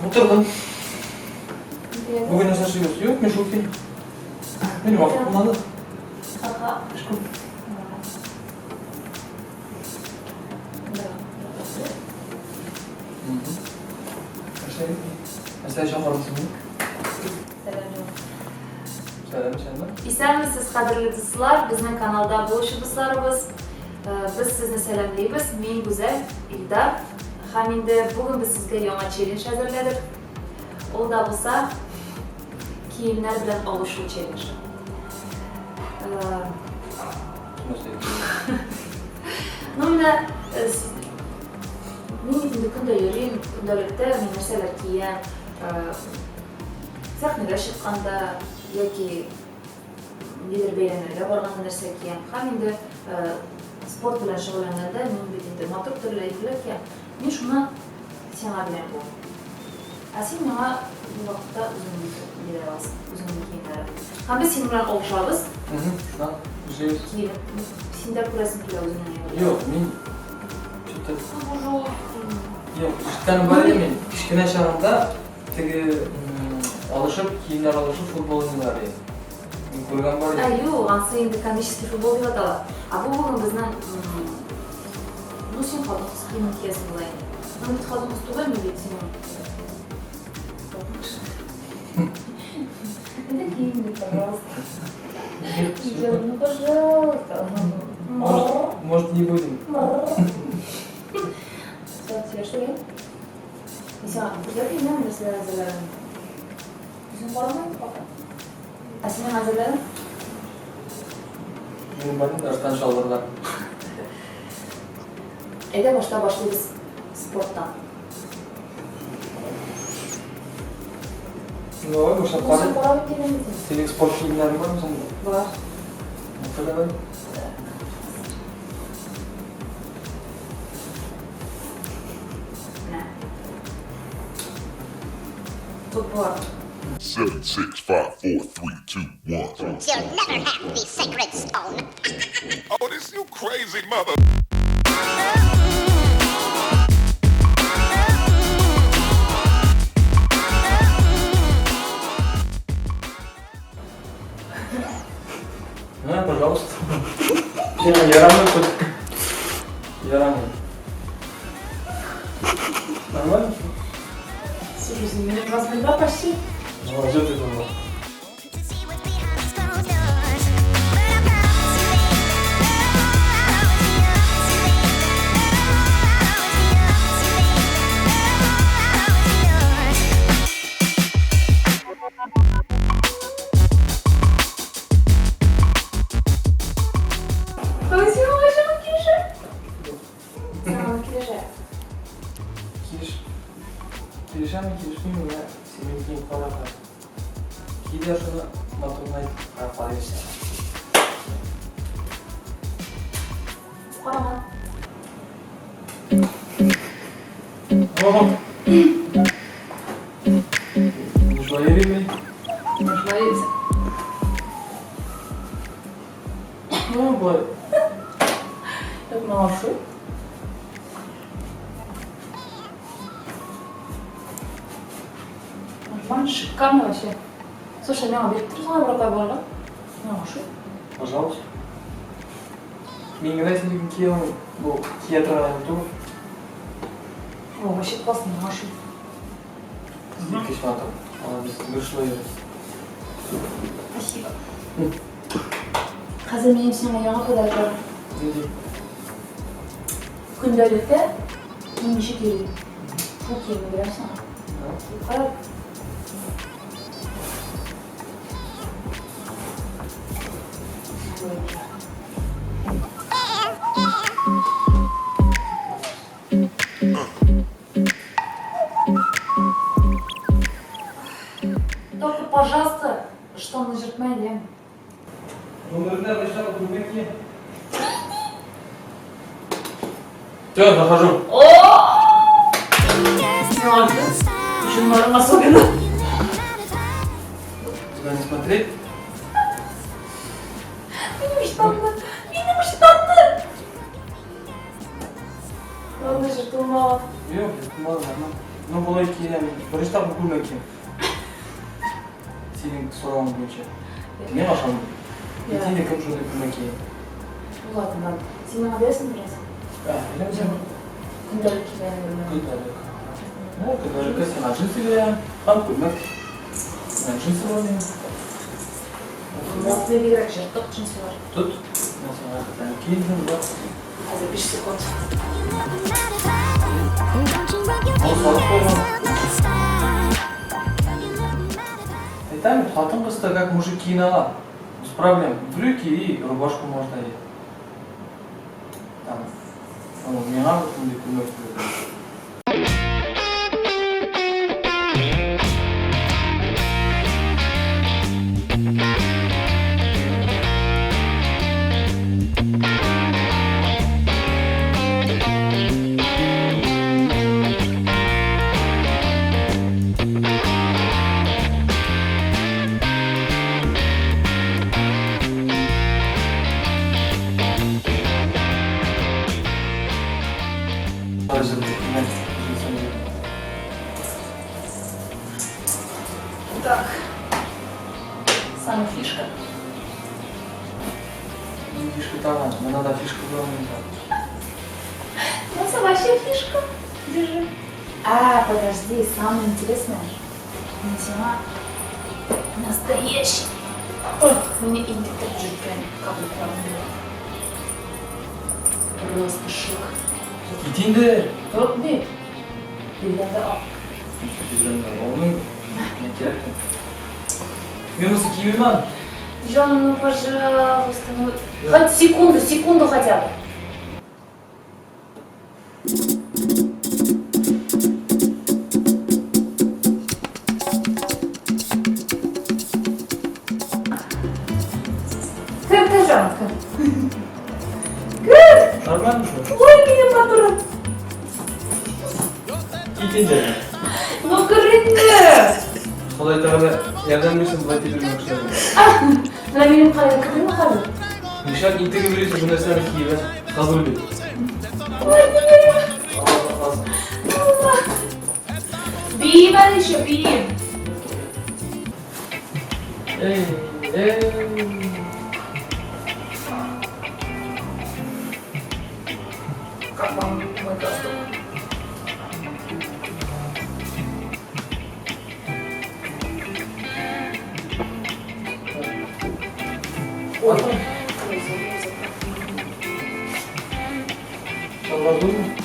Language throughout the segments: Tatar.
Утырдым. Бүген нәрсә эшлибез? Юк, мин шул кил. Мин вакыт булмады. Ага. Эш күп. Нәрсә чакырдың син? Сәлам. Сәлам, сәлам. Исәнмесез, кадерле дуслар, безнең каналда булучы дусларыбыз. Без сезне сәламлибез. Мин Гүзәл, Илдар. Һәм инде бүген без сезгә яңа челлендж әзерләдек. Ул да булса киемнәр белән алышу челленджы. Ну, менә мин инде көндә йөрим, көндәлектә мин нәрсәләр киям, сәхнәгә чыкканда яки нидер бәйрәмнәргә барганда нәрсә киям. Һәм инде спорт белән шөгыльләнгәндә мин бит инде матур төрле әйберләр киям. Мин шуны сиңа бирәм бүген. Ә син миңа бу вакытта үзеңне бирә аласың, үзеңнең киемнәрен. Һәм без синең белән алышабыз. Шуннан нишлибез? Кием. Син дә күрәсең килә үзеңнең әйберләрен. Юк, мин что-то... Юк, ишеткәнем бар иде мин. Кечкенә чагымда теге алышып, киемнәр алышып футбол уйныйлар иде. Мин күргән бар иде. Ә, юк, ансы инде комический футбол дип атала. Ә бу бүген безнең Ну, син хатын-кыз киемен киясең болай инде. Ну, бит хатын-кыз түгел, мин бит синең хатын кеше. Это кием, пожалуйста. Ну, пожалуйста. Может, может, не будем. Все, сөйләшүгә. Мин сиңа күрсәтим, мин нәрсәләр әзерләдем. Үзең карамадың пока. Ә синең әзерләдең? Минем бар инде ыштан чалбарлар. Әйдә башта башлыйбыз спорттан. Ну, давай башлап Үзең карыйк. карап килдең бит. Синең спорт киемнәрең бармы соң? Бар. Ну-ка давай. Менә. Тут бар. 7, 6, 5, 4, 3, 2, 1. You'll never have the sacred stone. Oh, this you crazy mother. На, пожалуйста. Сиңа ярамый хоть. Ярамый. Нормально? Слушай, син минем размерда почти. Ну, а что ты думал? Ой, сиңа вообще килешә. Сиңа килешә. Килеш. Килешәме, килешмиме, менә синең кием кара хәзер. Ки дә шуны матурын әйтеп карап карыйбыз. Карама. О! Шулай йөрими. Шулай йөрисең. Ну, болай. Юк, миңа ошый. Нормально, шикарно вообще. Слушай, миңа биреп торсаң, бер кай барырга. Миңа ошый. Пожалуйста. Мин генә синекен кия алмыйм. Бу кия торган әйбер түгел. О, вообще классно, миңа ошый. Искиткеч матур. Аны без гел шулай йөрибез. Спасибо. Хәзер минем сиңа яңа подарок бар. Нинди? Көндәлектә мин ничек йөрим? Шул киемне бирәм сиңа. Кара. Только, пожалуйста, штанны җыртма инде. Гомерендә беренче тапкыр күлмәк киям. Все, захожу. О! Сиңа Җоннарың особенно. Туда не смотреть. Минем штанны! Минем штанны! Ладно, җыртылмаган. Юк, җыртылмады, нормально. Ну, болай киенәм. Беренче тапкыр күлмәк киям. Синең соравың буенча. Мин ашамыйм. Итинде кем шундый күлмәк кия? Ладно, ладно. Син миңа бирәсең бераз? Ә, бирәм сиңа. Көндәлек кигән күлмәк. Көндәлек. Ну, көндәлеккә сиңа джинсы бирәм, һәм күлмәк. Менә джинсы бар минем. Модный бигрәк җыртык джинсылар. Тот. Менә сиңа рәхәтләнеп киендем, бар. Хәзер 5 секунд. Ул салып куйган. Әйтәм бит, хатын-кыз да как мужик киенә ала. Без проблем. Брюки и рубашку можно одеть. Там, ну, миңа вот мондый күлмәк түгел. Так. Самая фишка. Фишка тагын, менә да фишка була монда. Ну, вообще фишка. Держи. А, подожди, самое интересное. Мин сиңа настоящий. Ой, мине интектереп җиткән каблукларым. Просто шик. Кит инде. Тот ни? Биргәндә ал. Биргәндә алмыйм. Миңа кирәк. Мин моны кимим аны. Жаным, ну пожалуйста, ну хоть секунду, секунду хотя бы. Кем ты, Жанка? Кем? Нормально же? Ой, минем матурым. Кит инде. Ну, керенде. Ходай Тәгалә ярдәм бирсен, болай дип йөрмәк кешеләргә. Менә минем кая кердеме хәзер? Нишләп интегеп йөрисең бу нәрсәне киеп, ә? Кабул ит. Ой, минем. Алла сакласын. Биим әле еще, биим. Эй, эй. Как вам мой галстук? Ой, ой, Чалбар зурмы?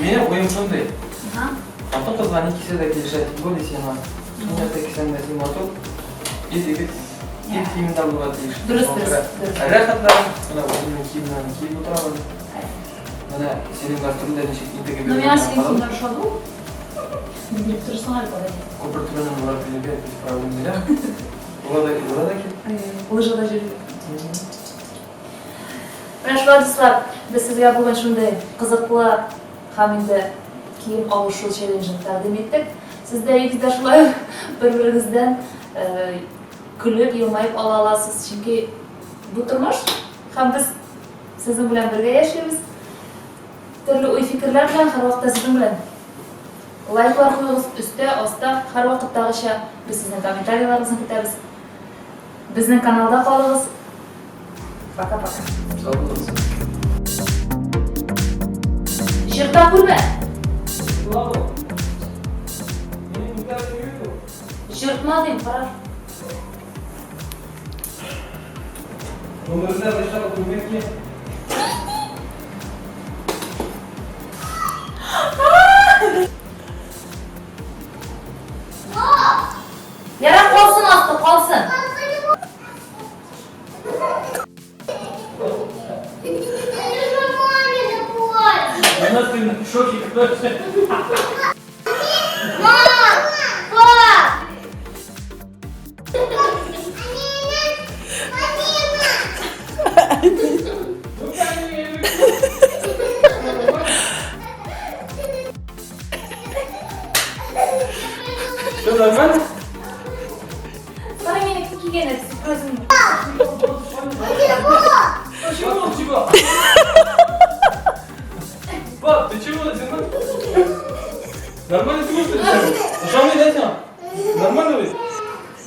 Минем уем шундый. Хатын-кызга ни кисә дә килешә, тем более сиңа. Ни нәрсә кисәң дә син матур. Ир-егет ир киемендә булырга тиеш. Дөрес, дөрес, дөрес. Рәхәтләнеп, менә үземнең киемнәрне киеп утырам әле. Менә синең гастрольдә ничек интегеп Ну, миңа йөргәнеңне синең карадым. киемнәр ошады ул. Белеп торсаң әле, подожди. Күпер төбеннән барып килергә без проблем бирәм. Була да була да кил. Лыжада йөрү. Менә шулай, дуслар, без сезгә бүген шундый кызыклы һәм инде кием алышу челленджын тәкъдим иттек. Сез дә өегездә шулай ук бер-берегездән көлеп, елмаеп ала аласыз, чөнки бу тормыш һәм без сезнең белән бергә яшибез. Төрле уй-фикерләр белән һәрвакытта сезнең белән. Лайклар куегыз, өстә, аста, һәрвакыттагыча без сезнең комментарийларыгызны көтәбез. Безнең каналда калыгыз. Пока-пока. Сау булыгыз. Җырта күрмә. Җыртма дим, кара. Гомерендә беренче тапкыр күлмәк кия. Ярар, калсын асты, калсын. Менә син в шоке, короче. Мам! Пап! Все нормально? Кара минеке кигән әле, сюрпризым. Пап, ты чего, син? Нормально ты можешь? Ошамый да сиңа? Нормально бит?